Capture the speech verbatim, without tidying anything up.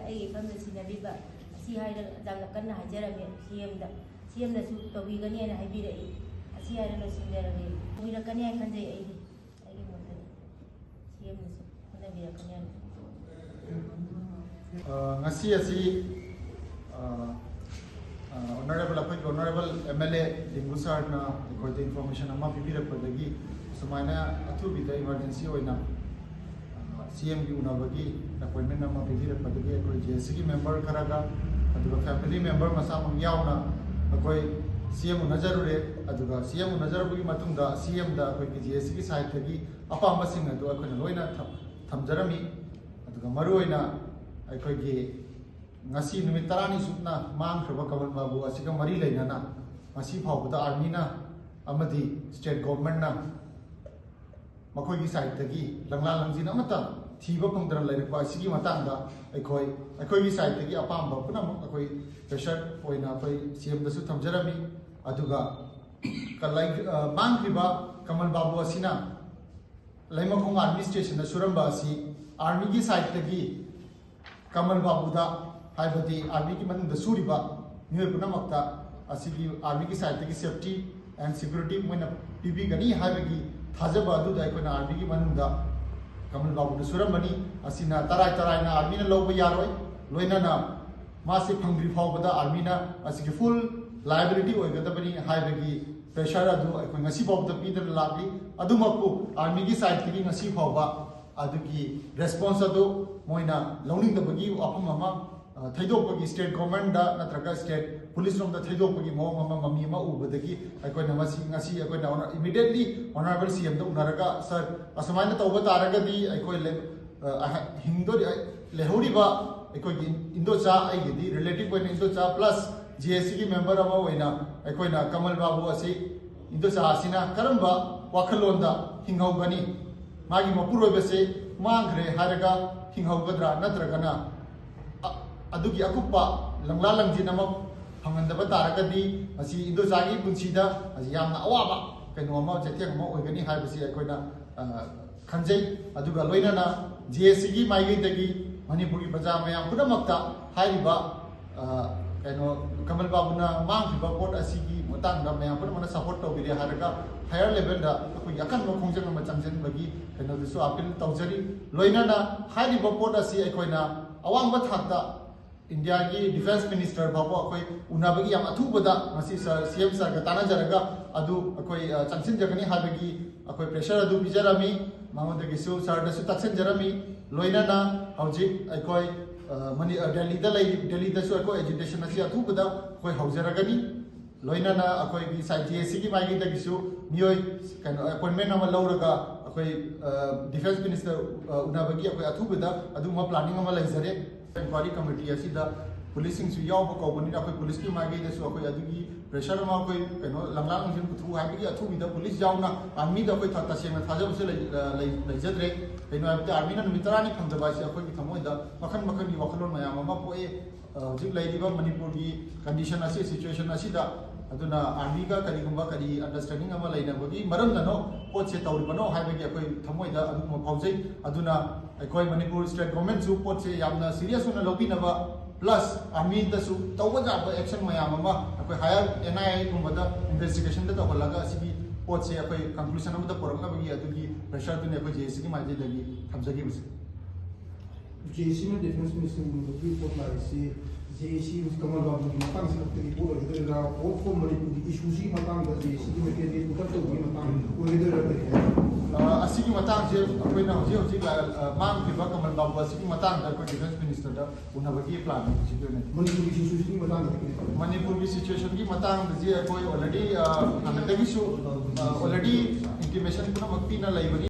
ꯑꯩꯒꯤ ꯏꯐꯝꯗ ꯁꯤꯟꯅꯕꯤꯕ ꯑꯁꯤ ꯍꯥꯏꯔꯒ ꯌꯥꯝꯅ ꯀꯟꯅ ꯍꯥꯏꯖꯔꯝꯃꯦ ꯁꯤ ꯑꯦꯝꯗ꯫ ꯁꯤ ꯑꯦꯝꯅꯁꯨ ꯇꯧꯕꯤꯒꯅꯤ ꯍꯥꯏꯅ ꯍꯥꯏꯕꯤꯔꯛꯏ꯫ ꯑꯁꯤ ꯍꯥꯏꯔꯒ ꯂꯣꯏꯁꯤꯟꯖꯔꯒꯦ꯫ ꯇꯧꯕꯤꯔꯛꯀꯅꯤ ꯍꯥꯏꯅ ꯈꯟꯖꯩ ꯑꯩꯗꯤ, ꯑꯩꯒꯤ ꯃꯣꯠꯇꯗꯤ꯫ ꯁꯤ ꯑꯦꯝꯅꯁꯨ ꯍꯣꯠꯅꯕꯤꯔꯛꯀꯅꯤ ꯍꯥꯏꯅ꯫ ꯑ, ꯉꯁꯤ ꯑꯁꯤ, ꯑ, ꯑ, ꯑꯣꯅꯔꯦꯕꯜ, ꯑꯩꯈꯣꯏꯒꯤ ꯑꯣꯅꯔꯦꯕꯜ ꯑꯦꯝ ꯑꯦꯜ ꯑꯦ ꯂꯤꯡꯒꯨ ꯁꯥꯔꯅ ꯑꯩꯈꯣꯏꯗ ꯏꯟꯐꯣꯔꯃꯦꯁꯟ ꯑꯃ ꯄꯤꯕꯤꯔꯛꯄꯗꯒꯤ ꯁꯨꯃꯥꯏꯅ ꯑꯊꯨꯕꯤꯗ ꯏꯃꯥꯔꯖꯦꯟꯁꯤ ꯑꯣꯏꯅ ꯁꯤ ꯑꯦꯝꯒꯤ ꯎꯅꯕꯒꯤ ꯑꯦꯄꯣꯏꯟꯃꯦꯟ ꯑꯃ ꯄꯤꯕꯤꯔꯛꯄꯗꯒꯤ ꯑꯩꯈꯣꯏ ꯖꯦ ꯑꯦꯁ ꯁꯤꯒꯤ ꯃꯦꯝꯕꯔ ꯈꯔꯒ ꯑꯗꯨꯒ ꯐꯦꯃꯤꯂꯤ ꯃꯦꯝꯕꯔ ꯃꯁꯥꯃꯛ ꯌꯥꯎꯅ ꯑꯩꯈꯣꯏ ꯁꯤ ꯑꯦꯝ ꯎꯅꯖꯔꯨꯔꯦ꯫ ꯑꯗꯨꯒ ꯁꯤ ꯑꯦꯝ ꯎꯅꯖꯔꯕꯒꯤ ꯃꯇꯨꯡꯗ ꯁꯤ ꯑꯦꯝꯗ ꯑꯩꯈꯣꯏꯒꯤ ꯖꯦ ꯑꯦꯁ ꯁꯤꯒꯤ ꯁꯥꯏꯠꯇꯒꯤ ꯑꯄꯥꯝꯕꯁꯤꯡ ꯑꯗꯨ ꯑꯩꯈꯣꯏꯅ ꯂꯣꯏꯅ ꯊꯝ-, ꯊꯝꯖꯔꯝꯃꯤ꯫ ꯑꯗꯨꯒ ꯃꯔꯨꯑꯣꯏꯅ ꯑꯩꯈꯣꯏꯒꯤ ꯉꯁꯤ ꯅꯨꯃꯤꯠ ꯇꯔꯥꯅꯤ ꯁꯨꯞꯅ ꯃꯥꯡꯈ꯭ꯔꯕ ꯀꯃꯜ ꯕꯥꯕꯨ ꯑꯁꯤꯒ ꯃꯔꯤ ꯂꯩꯅꯅ ꯉꯁꯤ ꯐꯥꯎꯕꯗ ꯑꯥꯔꯃꯤꯅ ꯑꯃꯗꯤ ꯁ꯭ꯇꯦꯠ ꯒꯣꯚꯔꯟꯃꯦꯟꯠꯅ ꯃꯈꯣꯏꯒꯤ ꯁꯥꯏꯠꯇꯒꯤ ꯂꯪꯂꯥ ꯂꯪꯖꯤꯟ ꯑꯃꯠꯇ ꯊꯤꯕ ꯐꯪꯗꯅ ꯂꯩꯔꯛꯄ ꯑꯁꯤꯒꯤ ꯃꯇꯥꯡꯗ ꯑꯩꯈꯣꯏ, ꯑꯩꯈꯣꯏꯒꯤ ꯁꯥꯏꯠꯇꯒꯤ ꯑꯄꯥꯝꯕ ꯄꯨꯝꯅꯃꯛ ꯑꯩꯈꯣꯏ ꯄ꯭ꯔꯦꯁꯔ ꯑꯣꯏꯅ ꯑꯩꯈꯣꯏ ꯁꯤ ꯑꯦꯝꯗꯁꯨ ꯊꯝꯖꯔꯝꯃꯤ꯫ ꯑꯗꯨꯒ ꯀ-, ꯂꯩ-, ꯑ, ꯃꯥꯡꯈ꯭ꯔꯤꯕ ꯀꯃꯜ ꯕꯥꯕꯨ ꯑꯁꯤꯅ ꯂꯩꯃꯈꯣꯡ ꯑꯥꯔꯃꯤ ꯁ꯭ꯇꯦꯁꯟꯗ ꯁꯨꯔꯝꯕ ꯑꯁꯤ ꯑꯥꯔꯃꯤꯒꯤ ꯁꯥꯏꯠꯇꯒꯤ ꯀꯃꯜ ꯕꯥꯕꯨꯗ, ꯍꯥꯏꯕꯗꯤ ꯑꯥꯔꯃꯤꯒꯤ ꯃꯅꯨꯡꯗ ꯁꯨꯔꯤꯕ ꯃꯤꯑꯣꯏ ꯄꯨꯝꯅꯃꯛꯇ ꯑꯁꯤꯒꯤ ꯑꯥꯔꯃꯤꯒꯤ ꯁꯥꯏꯠꯇꯒꯤ ꯁꯦꯐꯇꯤ ꯑꯦꯟ ꯁꯦꯀ꯭ꯌꯨꯔꯤꯇꯤ ꯃꯣꯏꯅ ꯄꯤꯕꯤꯒꯅꯤ ꯍꯥꯏꯕꯒꯤ ꯊꯥꯖꯕ ꯑꯗꯨꯗ ꯑꯩꯈꯣꯏꯅ ꯑꯥꯔꯃꯤꯒꯤ ꯃꯅꯨꯡꯗ ꯀꯃꯜ ꯕꯥꯕꯨꯗ ꯁꯨꯔꯝꯕꯅꯤ꯫ ꯑꯁꯤꯅ ꯇꯔꯥꯏ ꯇꯔꯥꯏꯅ ꯑꯥꯔꯃꯤꯅ ꯂꯧꯕ ꯌꯥꯔꯣꯏ, ꯂꯣꯏꯅꯅ ꯃꯥꯁꯤ ꯐꯪꯗ꯭ꯔꯤ ꯐꯥꯎꯕꯗ ꯑꯥꯔꯃꯤꯅ ꯑꯁꯤꯒꯤ ꯐꯨꯜ ꯂꯥꯏꯕꯤꯂꯤꯇꯤ ꯑꯣꯏꯒꯗꯕꯅꯤ ꯍꯥꯏꯕꯒꯤ ꯄ꯭ꯔꯦꯁꯔ ꯑꯗꯨ ꯑꯩꯈꯣꯏ ꯉꯁꯤ ꯐꯥꯎꯕꯗ ꯄꯤꯗꯨꯅ ꯂꯥꯛꯂꯤ꯫ ꯑꯗꯨꯃꯛꯄꯨ ꯑꯥꯔꯃꯤꯒꯤ ꯁꯥꯏꯠꯇꯒꯤ ꯉꯁꯤ ꯐꯥꯎꯕ ꯑꯗꯨꯒꯤ ꯔꯦꯁꯄꯣꯟꯁ ꯑꯗꯨ ꯃꯣꯏꯅ ꯂꯧꯅꯤꯡꯗꯕꯒꯤ ꯋꯥꯐꯝ ꯑꯃ, ꯑ, ꯊꯩꯗꯣꯛꯄꯒꯤ, ꯁ꯭ꯇꯦꯠ ꯒꯣꯚꯔꯟꯃꯦꯟꯠꯗ ꯅꯠꯇ꯭ꯔꯒ ꯁ꯭ꯇꯦꯠ ꯄꯨꯂꯤꯁ ꯔꯣꯝꯗ ꯊꯩꯗꯣꯛꯄꯒꯤ ꯃꯑꯣꯡ ꯑꯃ, ꯃꯃꯤ ꯑꯃ ꯎꯕꯗꯒꯤ ꯑꯩꯈꯣꯏꯅ ꯃꯁꯤ ꯉꯁꯤ ꯑꯩꯈꯣꯏꯅ ꯑꯣꯅ-, ꯏꯃꯤꯗꯤꯌꯦꯠꯂꯤ ꯑꯣꯅꯔꯦꯕꯜ ꯁꯤ ꯑꯦꯝꯗ ꯎꯅꯔꯒ, "ꯁꯥꯔ, ꯑꯁꯨꯃꯥꯏꯅ ꯇꯧꯕ ꯇꯥꯔꯒꯗꯤ ꯑꯩꯈꯣꯏ ꯂꯩ-, ꯑ, ꯑꯍ-, ꯍꯤꯡꯗꯣꯔꯤ-, ꯑ, ꯂꯩꯍꯧꯔꯤꯕ ꯑꯩꯈꯣꯏꯒꯤ ꯏꯟꯗꯣꯆꯥ, ꯑꯩꯒꯤꯗꯤ ꯔꯤꯂꯦꯇꯤꯚ ꯑꯣꯏꯅ ꯏꯟꯗꯣꯆꯥ ꯄ꯭ꯂꯁ ꯖꯤ ꯑꯦꯁ ꯁꯤꯒꯤ ꯃꯦꯝꯕꯔ ꯑꯃ ꯑꯣꯏꯅ ꯑꯩꯈꯣꯏꯅ ꯀꯃꯜ ꯕꯥꯕꯨ ꯑꯁꯤ ꯏꯟꯗꯣꯆꯥ ꯑꯁꯤꯅ ꯀꯔꯝꯕ ꯋꯥꯈꯜꯂꯣꯟꯗ ꯍꯤꯡꯍꯧꯒꯅꯤ? ꯃꯥꯒꯤ ꯃꯄꯨꯔꯣꯏꯕꯁꯦ ꯃꯥꯡꯈ꯭ꯔꯦ ꯍꯥꯏꯔꯒ ꯍꯤꯡꯍꯧꯒꯗ꯭ꯔꯥ? ꯅꯠꯇ꯭ꯔꯒꯅ ꯑ-, ꯑꯗꯨꯒꯤ ꯑꯀꯨꯞꯄ ꯂꯪꯂꯥ ꯂꯪꯖꯤꯟ ꯑꯃ ꯐꯪꯍꯟꯗꯕ ꯇꯥꯔꯒꯗꯤ ꯃꯁꯤ ꯏꯟꯗꯣꯆꯥꯒꯤ ꯄꯨꯟꯁꯤꯗ ꯃꯁꯤ ꯌꯥꯝꯅ ꯑꯋꯥꯕ ꯀꯩꯅꯣ ꯑꯃ, ꯆꯩꯊꯦꯡ ꯑꯃ ꯑꯣꯏꯒꯅꯤ ꯍꯥꯏꯕꯁꯤ ꯑꯩꯈꯣꯏꯅ, ꯑ, ꯈꯟꯖꯩ꯫ ꯑꯗꯨꯒ ꯂꯣꯏꯅꯅ ꯖꯤ ꯑꯦꯁ ꯁꯤꯒꯤ ꯃꯥꯏꯀꯩꯗꯒꯤ ꯃꯅꯤꯄꯨꯔꯒꯤ ꯄ꯭ꯔꯖꯥ ꯃꯌꯥꯝ ꯄꯨꯝꯅꯃꯛꯇ ꯍꯥꯏꯔꯤꯕ, ꯑ, ꯀꯩꯅꯣ, ꯀꯃꯜ ꯕꯥꯕꯨꯅ ꯃꯥꯡꯈꯤꯕ ꯄꯣꯠ ꯑꯁꯤꯒꯤ ꯃꯇꯥꯡꯗ ꯃꯌꯥꯝ ꯄꯨꯝꯅꯃꯛꯅ support ꯇꯧꯕꯤꯔꯦ ꯍꯥꯏꯔꯒ, higher level ꯗ ꯑꯩꯈꯣꯏꯒꯤ ꯑꯀꯟꯕ ꯈꯣꯡꯖꯪ ꯑꯃ ꯆꯪꯁꯤꯟꯕꯒꯤ ꯀꯩꯅꯣꯗꯨꯁꯨ appeal ꯇꯧꯖꯔꯤ꯫ ꯂꯣꯏꯅꯅ ꯍꯥꯏꯔꯤꯕ ꯄꯣꯠ ꯑꯁꯤ ꯑꯩꯈꯣꯏꯅ ꯑꯋꯥꯡꯕ ꯊꯥꯛꯇ ꯏꯟꯗꯤꯌꯥꯒꯤ defence minister ꯐꯥꯎꯕ ꯑꯩꯈꯣꯏ ꯎꯅꯕꯒꯤ ꯌꯥꯝ ꯑꯊꯨꯕꯗ ꯉꯁꯤ sir, C M sir ꯒ ꯇꯥꯟꯅꯖꯔꯒ ꯑꯗꯨ ꯑꯩꯈꯣꯏ, ꯑ, ꯆꯪꯁꯤꯟꯖꯒꯅꯤ ꯍꯥꯏꯕꯒꯤ ꯑꯩꯈꯣꯏ pressure ꯑꯗꯨ ꯄꯤꯖꯔꯝꯃꯤ꯫ ꯃꯉꯣꯟꯗꯒꯤꯁꯨ sir ꯗꯁꯨ ꯇꯛꯁꯤꯟꯖꯔꯝꯃꯤ꯫ ꯂꯣꯏꯅꯅ ꯍꯧꯖꯤꯛ ꯑꯩꯈꯣꯏ, ꯑ, ꯃꯅꯤ-, ꯑ, ꯗꯦꯜꯂꯤꯗ ꯂꯩꯔꯤ, ꯗꯦꯜꯂꯤꯗꯁꯨ ꯑꯩꯈꯣꯏ agitation ꯑꯁꯤ ꯑꯊꯨꯕꯗ ꯑꯩꯈꯣꯏ ꯍꯧꯖꯔꯒꯅꯤ꯫ ꯂꯣꯏꯅꯅ ꯑꯩꯈꯣꯏꯒꯤ ꯁꯥꯏ-, J A C ꯒꯤ ꯃꯥꯏꯀꯩꯗꯒꯤꯁꯨ ꯃꯤꯑꯣꯏ, ꯀꯩꯅꯣ, appointment ꯑꯃ ꯂꯧꯔꯒ ꯑꯩꯈꯣꯏ, ꯑ, defence minister, ꯑ, ꯎꯅꯕꯒꯤ ꯑꯩꯈꯣꯏ ꯑꯊꯨꯕꯗ ꯑꯗꯨꯒꯨꯝꯕ planning ꯑꯃ ꯂꯩꯖꯔꯦ꯫ Inquiry committee ꯑꯁꯤꯗ police ꯁꯤꯡꯁꯨ ꯌꯥꯎꯕ ꯀꯧꯕꯅꯤꯅ ꯑꯩꯈꯣꯏ police ꯀꯤ ꯃꯥꯏꯀꯩꯗꯁꯨ ꯑꯩꯈꯣꯏ ꯑꯗꯨꯒꯤ pressure ꯑꯃ ꯑꯩꯈꯣꯏ, ꯀꯩꯅꯣ, ꯂꯪꯂꯥꯡ ꯂꯪꯁꯤꯟ ꯄꯨꯊꯣꯛꯎ ꯍꯥꯏꯕꯒꯤ ꯑꯊꯨꯕꯤꯗ police ꯌꯥꯎꯅ army ꯗ ꯑꯩꯈꯣꯏ ꯊ-, ꯇꯁꯦꯡꯅ ꯊꯥꯖꯕꯁꯦ ꯂꯩ-, ꯑ, ꯂꯩ-, ꯂꯩꯖꯗ꯭ꯔꯦ꯫ ꯀꯩꯅꯣ ꯍꯥꯏꯕꯗ army ꯅ ꯅꯨꯃꯤꯠ ꯇꯔꯥꯅꯤ ꯐꯪꯗꯕ ꯍꯥꯏꯁꯦ ꯑꯩꯈꯣꯏꯒꯤ ꯊꯃꯣꯏꯗ ꯃꯈꯜ ꯃꯈꯜꯒꯤ ꯋꯥꯈꯜꯂꯣꯟ ꯃꯌꯥꯝ ꯑꯃ ꯄꯣꯛꯑꯦ꯫ ꯑ, ꯍꯧꯖꯤꯛ ꯂꯩꯔꯤꯕ ꯃꯅꯤꯄꯨꯔꯒꯤ condition ꯑꯁꯤ, situation ꯑꯁꯤꯗ, ꯑꯗꯨꯅ army ꯒ ꯀꯔꯤꯒꯨꯝꯕ ꯀꯔꯤ understanding ꯑꯃ ꯂꯩꯅꯕꯒꯤ ꯃꯔꯝꯅꯅꯣ ꯄꯣꯠꯁꯦ ꯇꯧꯔꯤꯕꯅꯣ ꯍꯥꯏꯕꯒꯤ ꯑꯩꯈꯣꯏ ꯊꯃꯣꯏꯗ ꯑꯗꯨꯒꯨꯝꯕ ꯐꯥꯎꯖꯩ꯫ ꯑꯗꯨꯅ ꯑꯩꯈꯣꯏ ꯃꯅꯤꯄꯨꯔ state government ꯁꯨ ꯄꯣꯠꯁꯦ ꯌꯥꯝꯅ serious ꯑꯣꯏꯅ ꯂꯧꯕꯤꯅꯕ, plus army ꯗꯁꯨ ꯇꯧꯕ ꯌꯥꯕ action ꯃꯌꯥꯝ ꯑꯃ ꯑꯩꯈꯣꯏ higher N I A ꯒꯨꯝꯕꯗ investigation ꯗ ꯇꯧꯍꯜꯂꯒ ꯑꯁꯤꯒꯤ ꯄꯣꯠꯁꯦ ꯑꯩꯈꯣꯏ conclusion ꯑꯃꯗ ꯄꯨꯔꯛꯅꯕꯒꯤ ꯑꯗꯨꯒꯤ pressure ꯗꯨꯅꯤ ꯑꯩꯈꯣꯏ J A C ꯒꯤ ꯃꯥꯏꯀꯩꯗꯒꯤ ꯊꯝꯖꯈꯤꯕꯁꯦ꯫ J A C ꯅ defence minister ꯒꯤ ꯄꯣꯠ ꯂꯥꯛꯏꯁꯤ J A C ꯀꯃꯜ ꯕꯥꯕꯨꯒꯤ ꯃꯇꯥꯡꯁꯤ ꯈꯛꯇꯒꯤ ꯄꯣꯠ ꯑꯣꯏꯒꯗꯣꯏꯔꯥ? All for ꯃꯅꯤꯄꯨꯔꯒꯤ issue ꯁꯤꯒꯤ ꯃꯇꯥꯡꯗ J A C ꯒꯤ ꯃꯥꯏꯀꯩꯗꯒꯤ ꯄꯨꯂꯞ ꯇꯧꯕꯒꯤ ꯃꯇꯥꯡ ꯑꯣꯏꯒꯗꯣꯏꯔꯥ ꯀꯔꯤ ꯍꯥꯏ? ꯑ, ꯑꯁꯤꯒꯤ ꯃꯇꯥꯡꯁꯦ ꯑꯩꯈꯣꯏꯅ ꯍꯧꯖꯤꯛ ꯍꯧꯖꯤꯛ, ꯑ, ꯃꯥꯡꯈꯤꯕ ꯀꯃꯜ ꯕꯥꯕꯨ ꯑꯁꯤꯒꯤ ꯃꯇꯥꯡꯗ ꯑꯩꯈꯣꯏ defence minister ꯗ ꯎꯅꯕꯒꯤ plan ꯅꯤ ꯍꯧꯖꯤꯛꯀꯤ ꯑꯣꯏꯅꯗꯤ꯫ ꯃꯅꯤꯄꯨꯔꯒꯤ situation ꯒꯤ ꯃꯇꯥꯡꯗ ꯀꯔꯤ? ꯃꯅꯤꯄꯨꯔꯒꯤ situation ꯒꯤ ꯃꯇꯥꯡꯗꯗꯤ ꯑꯩꯈꯣꯏ already, ꯑ, ꯍꯥꯟꯅꯗꯒꯤꯁꯨ, ꯑ, already intimation ꯄꯨꯝꯅꯃꯛ ꯄꯤꯅ ꯂꯩꯕꯅꯤ꯫